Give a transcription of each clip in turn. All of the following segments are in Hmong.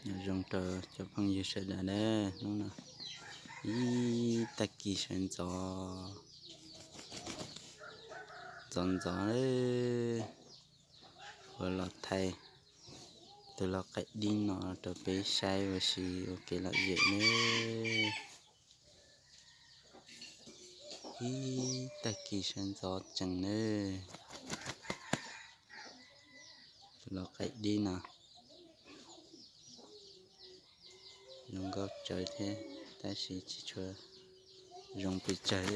Nyob zoo rau cov phooj ywg sawv daws na, hnub no ib tag kis sawv ntxov ntxov ntxov, ua los thaij tus lau qaim dib no rau peb saib ua si ua kev lom zem ne. Ib tag kis sawv ntxov tsees nawb. Tus lau qaim dib no zoo nkauj tsawv thiab tab sis tsis tshua zoo pes tsawg.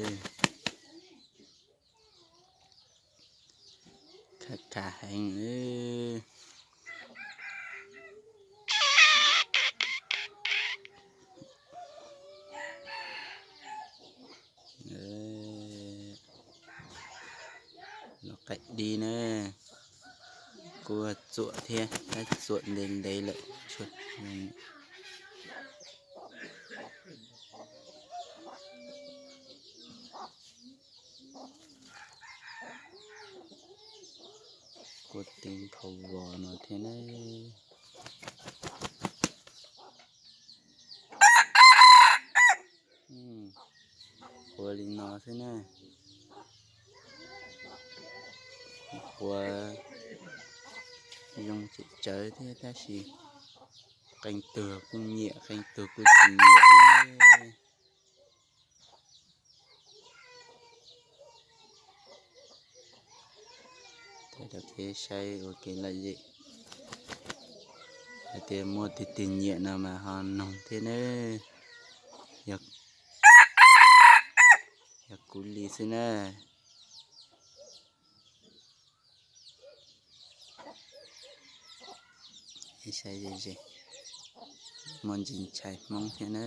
Khav khav heev. Lau qaim dib na, kuj txuam thiab, tab txuam ntev ntev lawm. Kua tij nkhaus vos no thiab na. Ua li no xwb na. Ua zoo tseem tsawv thiab tab sis qee tug kuj nyiam qee tug kuj tsis nyiam. Thaij rau peb saib ua kev lom zem. Hais tias muaj tus twg nyiam no mas ho noog thiab na. Yog kuv li xwb na. Saib ze ze, muaj ntsis ntshai Hmoob thiab na.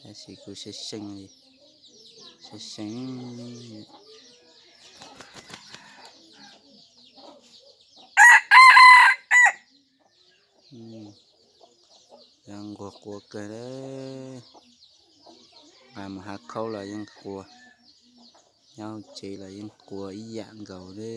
Tab sis kuj seev seev li, seev seev. Nquag qua kawg, nqa mus hav khaub los yeej qua, nyob hauv tsev los yeej qua ib yam nkaus li.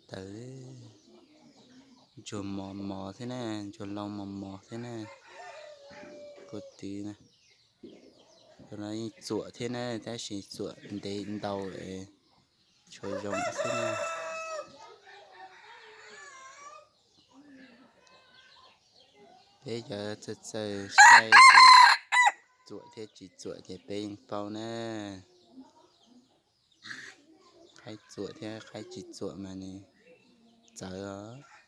Tawv, ntsuag mos mos thiab na, ntsuag lau mos mos thiab na. Kuv twv, tus no yeej txuam thiab na, tab sis txuam ntev ntau es tshua zoo xwb na. Peb cov txawj txawj saib ces txuam thiab tsis txuam ces peb yeej paub na. Qaib txuam thiab qaib tsis txuam mas nws txawv os.